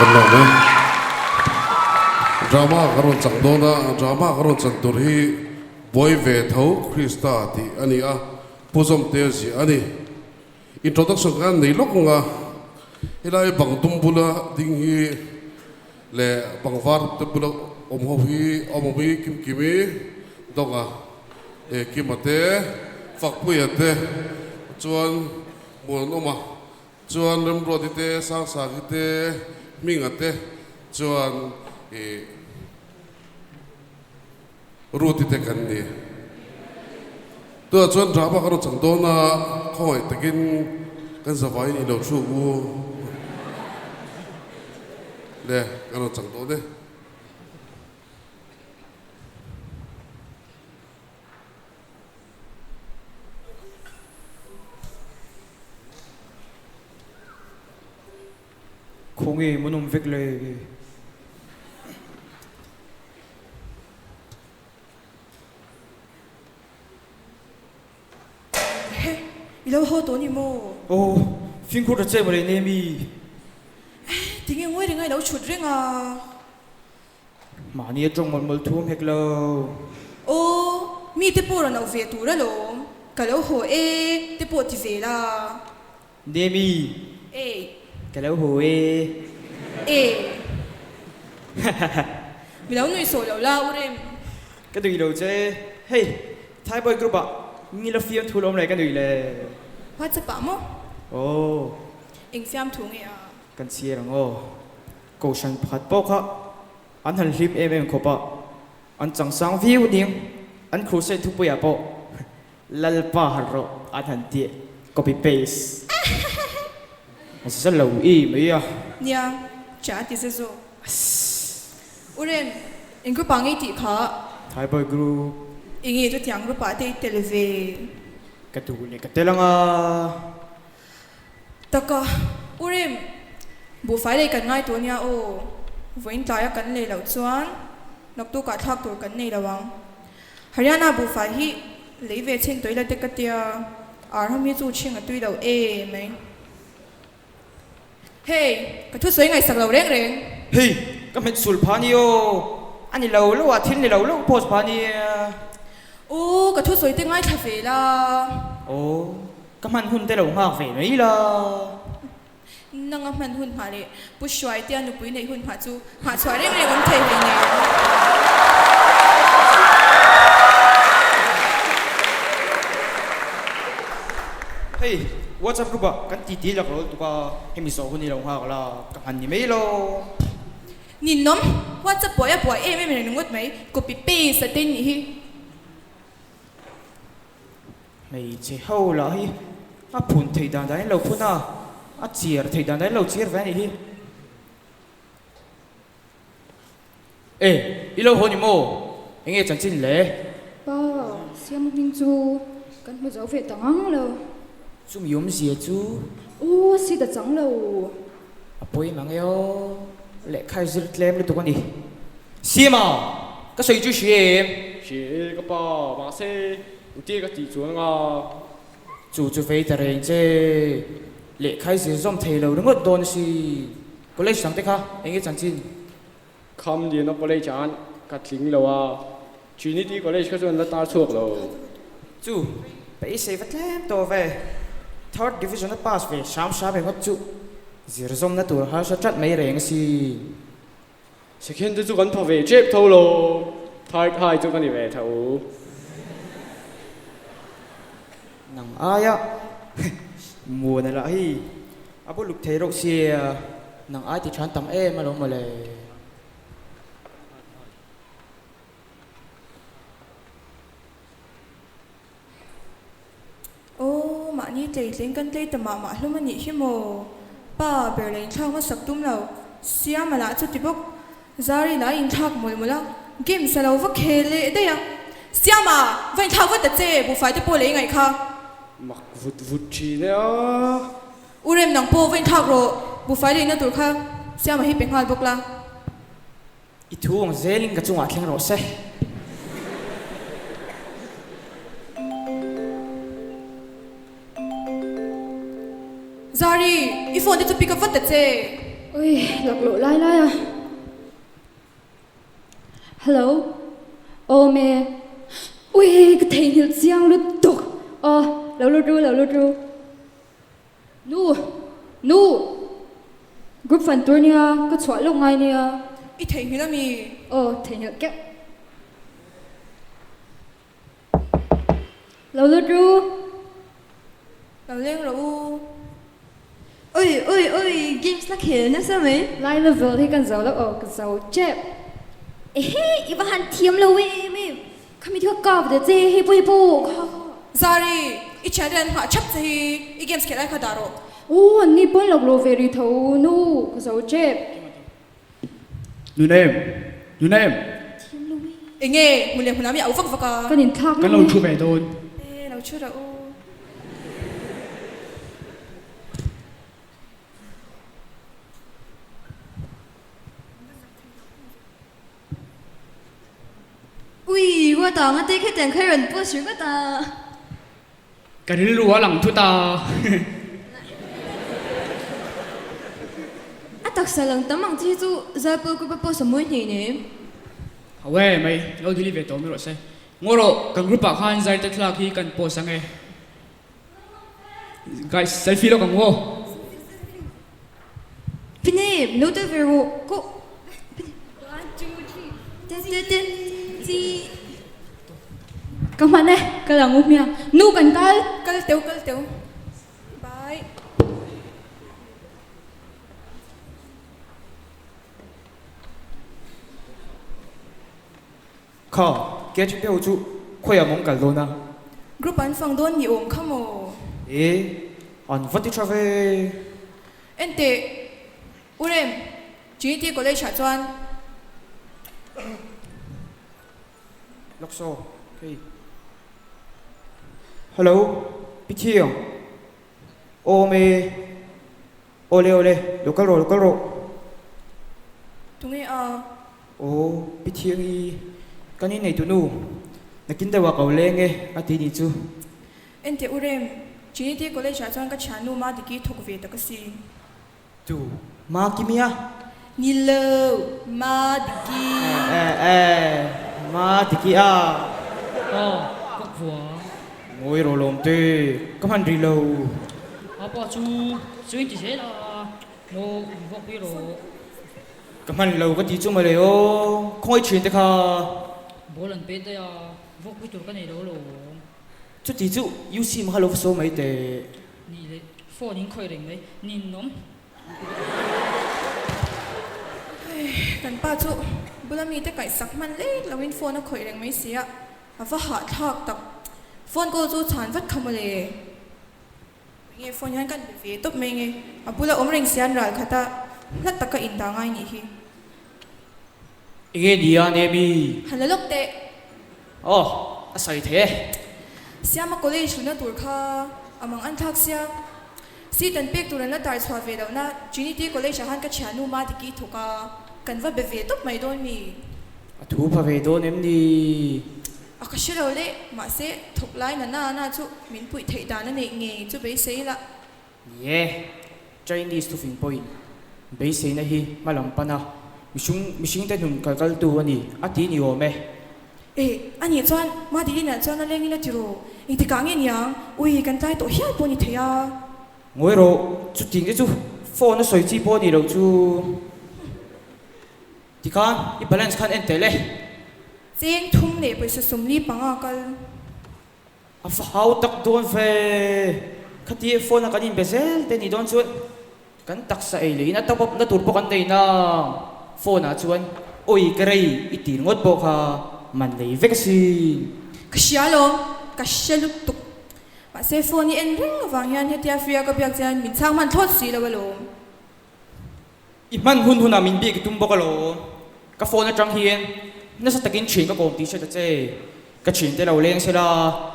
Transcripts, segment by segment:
Kan lawm e. Drama ka rawn chang dawn a, drama ka rawn chan tur hi Buai ve tho Krista tih a ni a, Pu Zawmtea ziah a ni. Introduction khan nei lawk ang a, helai bang dum bula ding hi leh bang var te bula awm ho hi awm awm hi Kimkimi Dawnga eh Kima te Fakpuia te chuan Muanawma chuan Remruati te Sangsaki te Hminga te chuan ih Ruti te kan ni. Tunah chuan drama ka rawn chang dawn a, khawngaih takin kan zavaiin i lo thluk u le, ka rawn chang dawn e. Khawnge mun awm vek le? He, i lo haw tawh ni maw? Aw, fimkhur ta che mawle ne mi. Eh, tinge ngawi renga i lo chhut reng a? Mahni a tawng mawlh mawlh thu awm hek lo. Aw, mi te pawh rawn auh ve tur alawm. Ka lo haw e, te pawh ti ve la. Nemi. Ei. Ka lo haw e. E. Mi lo nui sawh lo la u Rem. Ka nui lo che. Hei, Thai boy group ah mi la fiam thu lawm le ka nui le. WhatsApp ah maw? Aw. Eng fiam thu nge a? Kan chhiar ang aw. Kohhran pakhat pawh kha an han hlim em em khawp a, an changsang viau ning an crusade thupuiah pawh Lalpa har rawh an han tih copy paste a za lo i mai a. Nia, cha ti za zawk. U Rem, eng group ah nge i tih kha? Thai boy group. Enge chutiang group ah te i tel ve? Ka duh leh ka tel ang a. Taka, U Rem, buhfai lei kan ngai tawh nia aw. Vawiin tlaia kan lei loh chuan naktukah thlak tur kan nei lo ang. Haryana buhfai hi lei ve chhin tawih la te ka tia, Arham hi chu chhing a tui lo e mai. Hei, ka thusawi ngaihsak lo reng reng. Hei, ka hmet sul pha ni aw. A ni lo lo a, thil ni lo lo post pha nia. U, ka thusawi te ngaithla ve la. Aw, ka hman hun te lo nghak ve mai la. Nanga hman hun hma leh Pu Hruaitea nupui neih hun hma chu nghahchhuah reng reng awm thei hlei nen. Hei, WhatsApp group ah kan titi lak lo tuk a, hemi zawh hun i lo nghak la, ka hman ni mai lo. Ninawm, WhatsApp buai a buai em em reng ringawt mai, copy paste a te nih hi. Hmeichhe ho lah hi a phun theih dan danin lo phun a, a chiar theih dan danin lo chiar ve a nih hi. E, i lo haw ni maw? Eng nge chanchin le? Pa, Siama hming chu kan hmu zo ve ta ngang lo. Chumi awmzia chu? U, seat a chang lo. A pawi mang e aw, lehkha i zir tlem lutuk a ni. Siama, ka sawi chu hria em? Hria e ka pa, mahse engtia ka tih chuan anga. Chu chu vei ta reng che, lehkha i zir zawm thei lo ringawt dawn a si. College dang te kha eng nge chanchin? Kham Liana College ah ka tling lo a, Trinity College kha chuan la tar chhuak lo. Chu, beisei va tlem tawh ve. Third Division a pass ve hram hram ringawt chu zir zawmna tur harsa ṭat mai reng a si. Second te chu kan pha ve ṭep tho lo, third high chu ka ni ve tho. Nang aia muana lah hi a bu luk thei reuh sia, nang ai ti ṭhan tam em alawm mawle. Aw, mahni tleitling kan tlei ta mah mah hlawm a nih hi maw? Pa ber la inthlak hmasak tum lo, Siama lah chu ti bawk. Zari lah a inthlak mawlh mawlh a, games a lo va khel leh daih a. Siama, va inthlak vat ta che, buhfai te pawh lei ngaih kha. Mak vut vut thin e a. U Rem nang pawh va inthlak rawh, buhfai leina tur kha Siama hi pe nghal bawk la. I thu ang zelin ka chungah thleng rawh se. Zari, i phone te chu pick up vat ta che. Oi, laklawh lai lai a. Hello, awm e. Ui, ka theihnghilh chiang lutuk. Aw, lo lut ru, lo lut ru. Nu! Nu! Group fan tur nia, ka chhuah lawk ngai nia. I theihnghilh ami? Aw, theihnghilh keuh. Lo lut ru. Lo leng rawh u. Oi oi oi, games la khel nasa mai. Lai level hi kan zo lo aw, ka zo tep. Ehe, i va han thiam lo em em. Khami thil ka kap ta che hei pawh hi pawh kha. Zari, i thian te an nghah thap che hi, i games khelh lai kha dah rawh. Aw, an ni pawn lawk lo ve ri tho nu, ka zo tep. Nun em? Nun em? Thiam lo e. Enge, hmun leh hmunah mi au vak vak a. Kan inthlak Kan lo thu ve dawn. E, lo thu rawh u. Ui, ruat ang a te khetiang kha i rawn post ringawt a. Ka rilru a lang thut a. A taksa lang tam ang chi hi chu Zaipawl group a post a mawi hnei nei. Ho e mai, lo delete ve tawh mai rawh se. Ngaw rawh, kan group ah khan Zaite thlalak hi kan post ang e. Guys, selfie lawk ang aw. Pine, lo tel ve rawh, ko. One, two, three, ten, ten, ten, chi. Ka hman e, ka lang u hmia. Nu kan kal. Kal teu, kal teu. Bye. Kha, catch deuh chu khawiah mawng kal dawn a? Group an fang dawn ni awm kha maw? E, an va ti tha ve. Enteh, U Rem, Trinity College ah chuan. Laksaw, hei. Hello, Pi Thiang. Awm e. Awle awle, lo kal rawh, lo kal rawh. Tunge a? Aw, Pi Thiangi, kan inneitu nu, nakin deuh ah ka lo leng e, a ti nih chu. Enteh U Rem, Trinity College ah chuan ka thiannu Madiki thawk ve tak asin. Tu, Makimia? Ni lo, Madiki. Eh eh eh, Madiki a. Aw, ka khua. Ngawi rawh lawm te, ka hman rih lo. Apa chu chu in ti zel a, maw in vawk pui rawh. Ka hman lo ka ti chu mawle aw, khawngaih thin te kha. Ball an pet daih a, vawk pui tur ka nei lo lawm. Chuti chu UC ma kha lo va sawi mai teh. Ni leh phone in khawih reng mai, ninawm. Kan pa chu bula mite kaihsak hman lek loin phone a khawih reng mai si a, a va hahthlak tak. Phone call chu chhan vat kha mawle. Enge phone hian kan be ve tawp mai nge, a bula awm reng sian ral khat a, hla taka indah ngai nih hi. Enge nia Nemi? Han la lawk teh. Aw, a sawi thei e. Siama college luna tur kha a mang an thlak sia. Seat an pek tur an la tar chhuah ve lohna Trinity College ah khan ka thiannu Madiki thawk a, kan va be ve tawp mai dawn mi? A thu pha ve dawn em ni? A ka hre lo le, mahse thawk lai na na na chu min puih theih dan a neih ngei chu beisei la. Ni e, Chinese thufing pawhin beiseina hi hma lam pan a, mihring mihringte hnun kal kaltu a ni a ti ni awm e. E, a nih chuan Madilina chuan a leng ila tiraw? Engtikah nge niang? Ui, kan tlai tawh hial pawh a ni thei a. Ngawi rawh, chuting te chu phone a sawi chi pawh a ni loh chu. Tikhan i balance khan en tel e. Cheng thum leh pawisa 45 kal. A va hau tak dawn ve. Khatia phone a kan inbe zel te nih dawn chuan kan taksa ei leh in a top up na tur pawh kan nei nang. Phone ah chuan awi ka rei i tir ngawt pawh kha man nei vek asin. Ka hria alawm, ka hre lutuk. Mahse phone i en reng avang hian hetia free a ka biak chian min chhang hman thlawt si lo alawm. I hman hun hunah min biak i tum bawk alawm. Ka phone atang hian nasa takin thian ka kawm tih hriat a che. Ka thiante lo leng se la,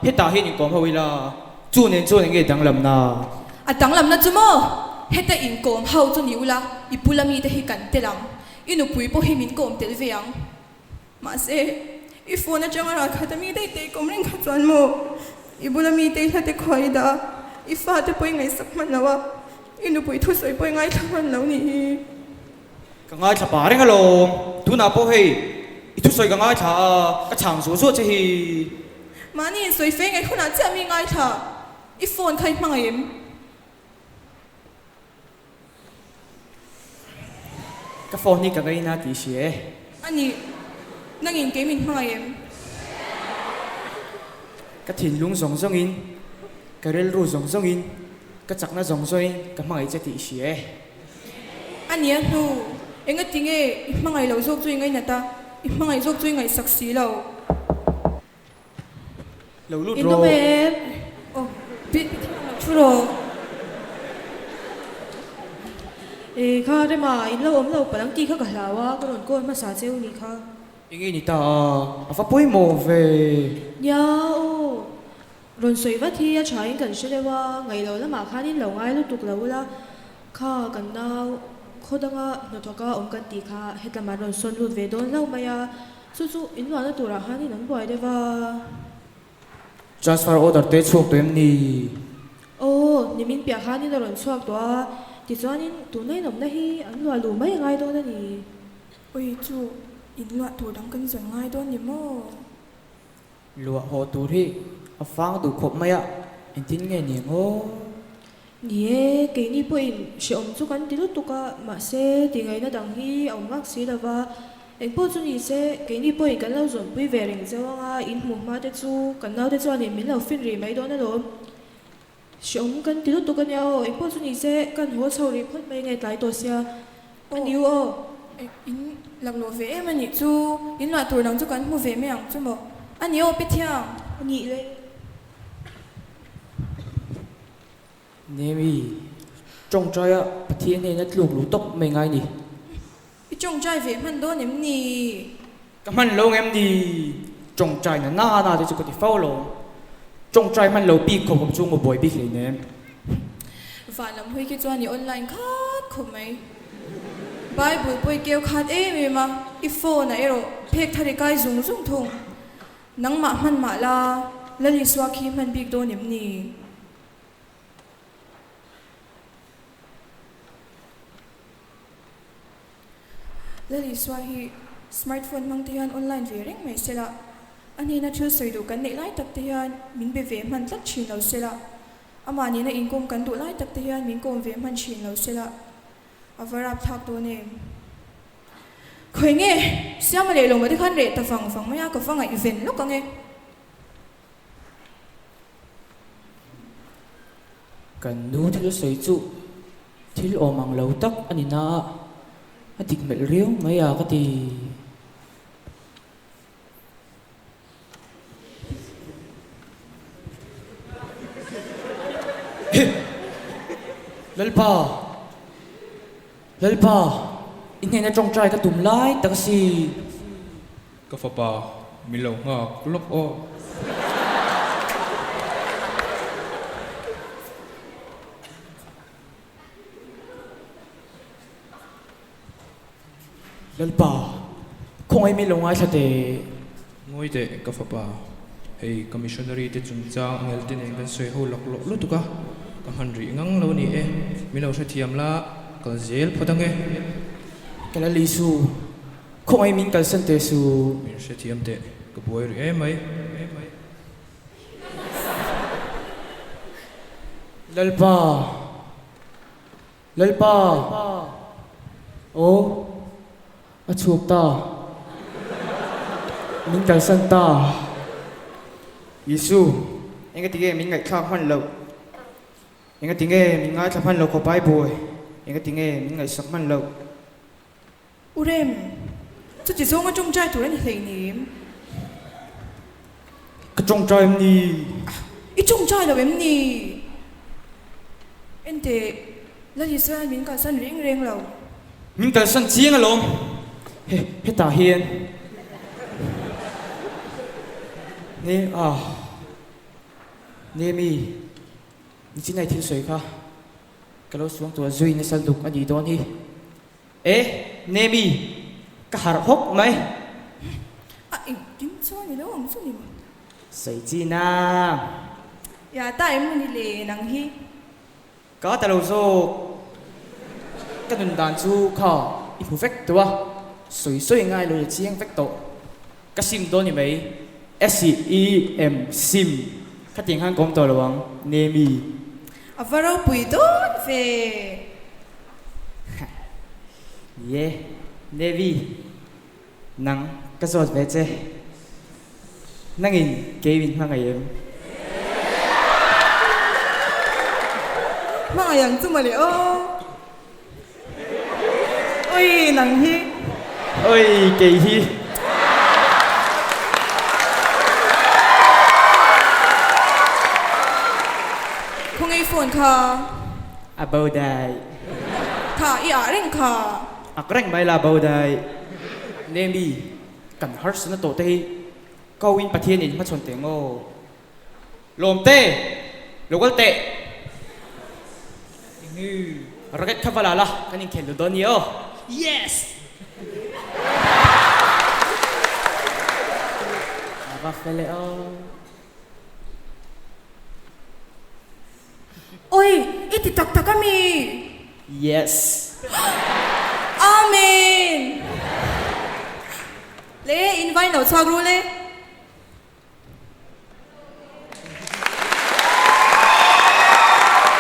hetah hian inkawm ho ila, chu nen chuan eng nge danglamna? A danglamna chu maw? Heta inkawm ho chu ni ula, i bula mite hi kan tel ang. I nupui pawh hi min kawm tel ve ang. Mahse, i phone atanga ralkhat a mi daih te i kawm reng kha chuan maw? I bula mite i hlate khua i dah a, i fate pawh i ngaihsak hman lo a, i nupui thusawi pawh i ngaithla hman lo nih hi. Ka ngaithla pah reng alawm. Tunah pawh hei i thusawi ka ngaithla a, ka chhang zuah zuah che hi. Mahni insawi fei ngaih hunah chiah mi ngaithla. I phone kha i hmangaih em? Ka phone hi ka ngaina tih hria e. A nih, nangin kei min hmangaih em? Ka thinlung zawng zawngin, ka rilru zawng zawngin, ka chakna zawng zawngin ka hmangaih che tih hria e. A nia hnu, engati nge i hmangaih loh zawk chu i ngainat a, i hmangaih zawk chu i ngaihsak si lo. Lo lut In awm rawh. em? Aw, pi pi thiam lo thu rawh. E kha Rema, in lo awm lo palang tih kha ka hlau a, ka rawn call hmasa cheu ni kha. Enge ni ta a, a va pawimawh ve. Nia aw, rawn sawi vat hi a tha in kan hre deuh a, ngaih loh lamah khan in lo ngai lutuk lo ula, kha kan nau khaw danga hnathawka awm kan tih kha hetlam an rawn sawn lut ve dawn hlauh mai a. Chu chu in luahna turah khanin an buai deuh a. Transfer order te chhuak tawh em ni? Aw, nimin piah khanin a rawn chhuak tawh a, tichuanin tuna inawmna hi an luah luh mai a ngai dawn a ni. Ui chu, in luah tur dang kan zawn ngai dawn ni maw? Luah haw tur hi a fang duh khawp mai a, engtin nge ni ang aw? Ni e, keini pawhin hrehawm chu kan ti lutuk a, mahse tingaihna dang hi a awm vak si lo va, engpawh chu ni se, keini pawhin kan lo zawnpui ve reng zeuh ang a, in hmuh hma te chu kan naute chuanin min lo fin rih mai dawn alawm. Hrehawm kan ti lutuk a nia aw, engpawh chu ni se, kan haw chho rih phawt mai nge tlai tawh sia, a ni u aw. In laklawh ve em a nih chu, in luah tur dang chu kan hmu ve mai ang chu maw? A ni aw Pithiang. A nih le. Nemi, tawngtaia Pathian hnena tluk luh tawp mai ngai ni. I tawngtai ve hman dawn em ni? Ka hman lo ngem ni? Tawngtai na na na te chu ka ti fo lo. Tawngtai hman lo bik khawp khawp chu ngaw buai bik hleinem. Van lam hui khi chuan i online khat khawp mai. Bible pawh i keu khat em em a, i phone ah erawh phek thar i kai zung zung thung. Nangmah hman mah la, Lal Isua khi hman bik dawn em ni? Lal Isua hi smartphone hmang te hian online ve reng mai se la, a hnena thil sawi duh kan neih lai tak te hian min be ve hman tlat thin lo se la, amah nena inkawm kan duh lai tak te hian min kawm ve hman thin lo se la, a va rapthlak dawn em? Khawi nge Siama leh Lawma te khan reh ta vang vang mai a, ka va ngaihven lawk ang e. Kan nu thil sawi chu thil awm ang lo tak a ni na a, a dik melh riau mai a ka ti. Lalpa! Lalpa! I hnena tawngtai ka tum lai tak a si. Ka fapa, min lo nghak lawk aw. Lalpa, khawngaih min lo ngaithla teh. Ngawi teh, ka fapa. Hei, ka missionary te chungchang angel te nen kan sawi ho lawk lawk lutuk a, ka hman rih ngang lo ni e. Min lo hrethiam la, kal zel phawt ange. Ka la Lisu, Khawngaih min kalsan teh su. Min hrethiam teh, ka buai rih em mai. Lalpa, Lalpa, aw, a chhuak ta, min kalsan ta. Isu, engatinge min ngaihthlak hman loh? Engatinge min ngaithla hman lo khawp ai buai? Engatinge min ngaihsak hman loh? U Rem, chuti zawnga tawngtai tur a ni hleinem. Ka tawngtai em ni? I tawngtai lo em ni? Enteh, Lal Israel min kalsan reng reng lo. Min kalsan chiang alawm. He, hetah hian. Ne, ah. Nemi, nichinai thil sawi kha ka lo suang tuah zui nasa luk a nih dawn hi. E, Nemi, ka harh hawk mai. A engtin chuan i lo ang chu ni maw? Sawi chi na. Ya ta em ni le nang hi? Ka ta lo zawk. Ka nun dan chu kha i hmu vek tawh a, sawi sawi ngai lo i chiang vek tawh. Ka sim dawn ni mai, S-E-M, sim, khatiang khan ka awm tawh lo ang, Nemi. A va ropui dawn ve. Ni e, Nemi, nang ka zawt ve che. Nangin kei min hmangaih em? Hmangaih ang chu mawle aw. Oi nang hi. Oi kei hi. Khawngaih phone kha. A bo dai. Kha i ah reng kha. Ak reng mai la bo dai. Nemi kan harsatna tawh te hi ko in Pathian in hmachhawn teh ngaw. Lawmte! Lo kal teh! Enge? Racket kha va la la, kan inkhel duh dawn ni aw. Yes! A va fel e aw. Oi! I ti tak tak ami? Yes! Amen! Le, in vain lo chhuak ru le.